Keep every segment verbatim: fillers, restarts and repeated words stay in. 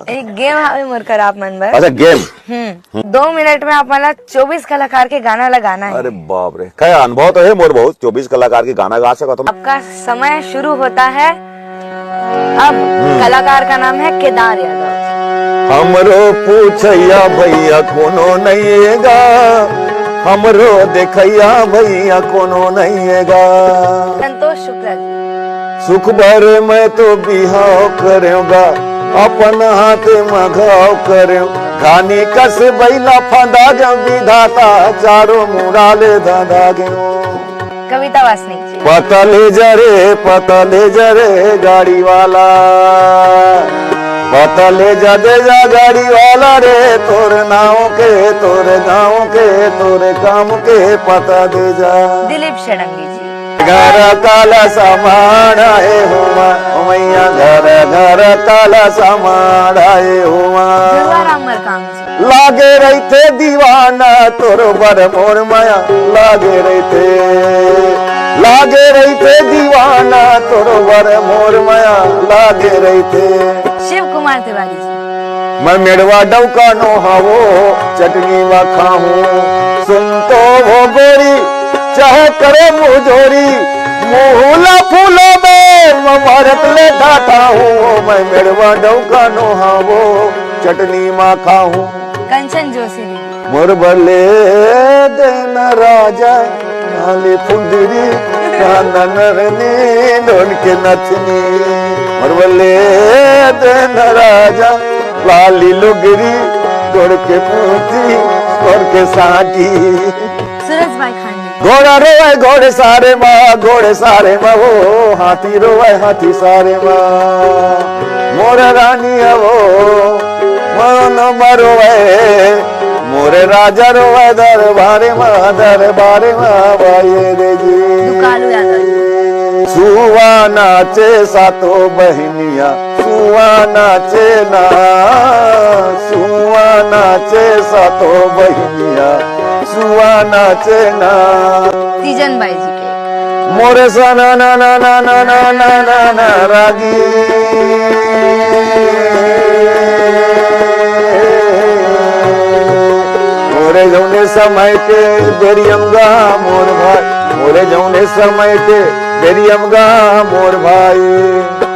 एक गेम हवे मोर कर आप मन बर। अच्छा, गेम। हम्म। दो मिनट में आप मन ला चौबीस कलाकार के गाना ला गाना हे। अरे बाप रे, का अनुभव तो हे मोर बहुत, चौबीस कलाकार के गाना गा सकत हूँ। आपका समय शुरू होता है अब। हम्म। कलाकार का नाम है केदार यादव। हमरो पूछैया भैया कोनो नइये गा, हमरो देखैया भैया कोनो नइये गा। संतोष शुक्ला जी। सुख भरे मैं तो बिहाव करेंगा, अपन हाथे म घाव करेंगा। घानी कस बैला फंदा गे विधाता, चारों मुड़ा ले धंधा गे। कविता वासनिक जी। पता ले जा रे, पता ले जा रे गाड़ी वाला, पता ले जा दे जा गाड़ी वाला रे, तोर नाव के, तोर गाँव के, तोर काम के पता दे जा। दिलीप षडंगी जी। घर काला समाड़ा हे होमा, ओ मैया घर घर काला समाड़ा हे होमा। जुड़वा राम मरकाम जी। लागे रहिथे दीवाना तोर बर मोर मया, लागे रहिथे, लागे रहिथे दीवाना तोर बर मोर मया, लागे रहिथे। शिव कुमार तिवारी जी। मैं मेड़वा डौका नो हावो, चटनी मा खाहूँ। सुन तो वो गोरी, चाहे करे मुजोरी, मुहला फूलो बे, मैं भारत ले ढाठा हूँ। मैं मेड़वा डौका नो हावो, चटनी मा खाहूँ। कंचन जोशी जी। मोर बले देन राजा, नाली फुंदरी, कानन रनी, ढोल के नथनी। मोर बले देन राजा, लाली लुगरी, गोड़ के पोती, गोड़ के साटी। सूरज भाई खांडे। घोड़ा रोवे घोड़े सारे माँ, घोड़े सारे माँ, वो हाथी रोवे हाथी सारे माँ। मोर रानी वो, मन मरोवे, मोर राजा रोवे दरबारे माँ, दरबारे माँ, बाये रे जी। दुकालू यादव जी। सुआ नाचे सातो बहिनिया, सुआ नाचे ना, सुआ नाचे सातो बहिनिया, सुआ नाचे ना। तीजन बाई जी के। मोरे सना ना ना ना ना ना ना ना ना रागी। मोरे जौने समय के बेरियम गा मोर भाई, मोरे जौने समय के बेरियम गा मोर भाई।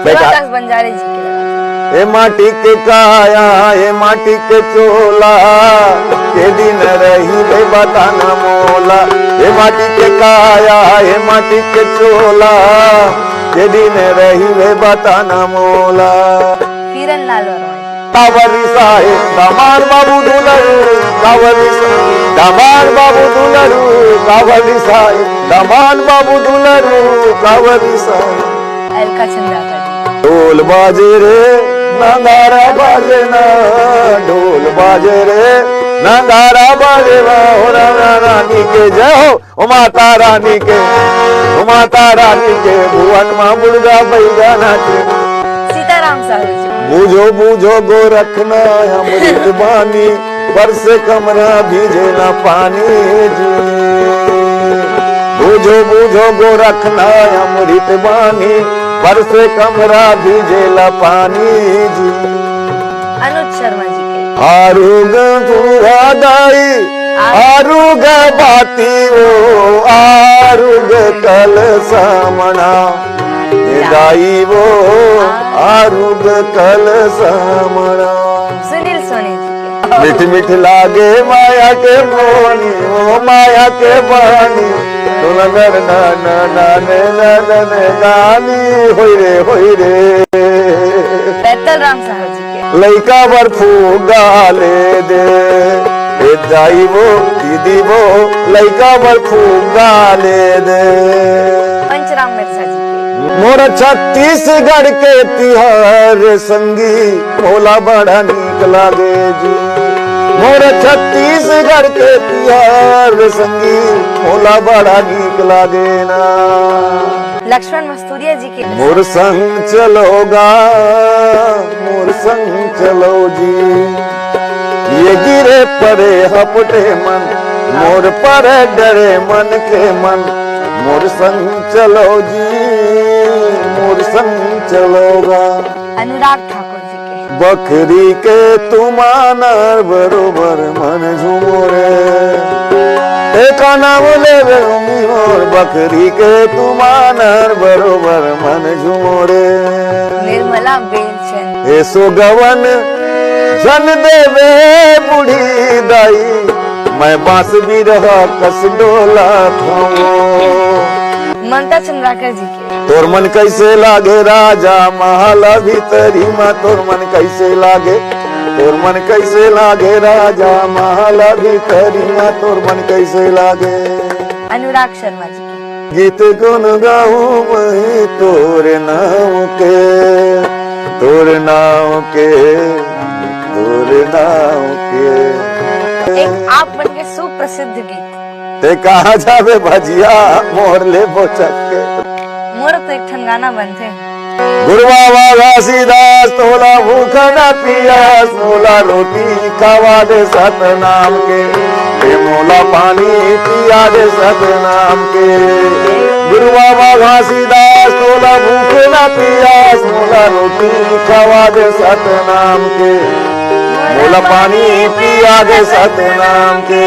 बेटा, शिवदास बंजारे जी के लगा। ए माटी के काया, ए माटी के चोला, के दिन रही रे बता ना मोला। ए माटी के काया, ए माटी के चोला, के दिन रही रे बता ना मोला। किरण लाल वर्मा जी। कावरी साहेब, दामान बाबू दुलरू, कावरी साहेब, दामान बाबू दुलरू, कावरी साहेब, दामान बाबू दुलरू, कावरी साहेब। अलका चंद्राकर जी। ढोल बाजे रे, नगारा बाजे ना, ढोल बाजे रे, नगारा बाजे ना, हो राना रानी के जय हो, ओ माता रानी के, ओ माता रानी के, भुवन माँ मुर्गा बैगा नाचे। सीताराम साहू जी। बूझो बूझो गोरखना अमृत बानी, बरसे कमरा भीजे ना पानी जी। बूझो बूझो गोरखना अमृत बानी, बरसे कमरा भीजे ला पानी जी। अनुज शर्मा जी के। आरुग पूरा दाई, आरुग बाती वो, आरुग कल सामना। ए दाई वो, आरुग कल सामना। सुनील सोनी जी के। मीठ मीठ लागे माया के बोनी, ओ माया के बानी, दुलंगर ना ना ना ने ना ना ने गानी, होई रे, होई रे। बैतल राम साहू जी के। लइका बर फुग्गा ले दे, ए दाई वो, दीदी वो, लइका बर फुग्गा ले दे। पंचराम मिर्जा जी के। मोर छत्तीसगढ़ के तिहार संगी, मोला बड़ा नीक लागे जी। मोर छत्तीसगढ़ के तिहार संगी, मोला बड़ा नीक लागे ना। लक्ष्मण मस्तूरिया जी के। मोर संग चलो गा, मोर संग चलो जी। ये गिरे पड़े हपटे मन, मोर पर डरे मन के मन। मोर संग चलो जी, मोर संग चलो गा। अनुराग ठाकुर जी के। बखरी के तुमानर बरोबर मन झुमोरे। एका नाम लेबे उमी मोर, बखरी के तुमानर बरोबर मन झुमोरे। निर्मला बेलचंद। एसो गवन झन देबे बूढ़ी दाई, मैं बांस बिरहा कस डोलत हवों। ममता चंद्राकर जी के। तोर मन कैसे लागे राजा महल भीतरी मा, तोर मन कैसे लागे, तोर मन कैसे लागे राजा महल भीतरी मा, तोर मन कैसे लागे। अनुराग शर्मा जी के। गीत गुन गाऊं मैं तोर नाम के, तोर नाम के, तोर नाम के। एक आप बन के सुप्रसिद्ध गीत। ते कहाँ जाबे भजिया मोर ले बोचक के। मोर तो एक ठन गाना बनथे। गुरु बाबा घासीदास तोला भूख न पियास, मोला रोटी खवा दे सतनाम के, ए मोला पानी पिया दे सतनाम के। गुरु बाबा घासीदास तोला भूख न पियास, मोला रोटी खवा दे सतनाम के, मोला पानी पिया दे सतनाम के।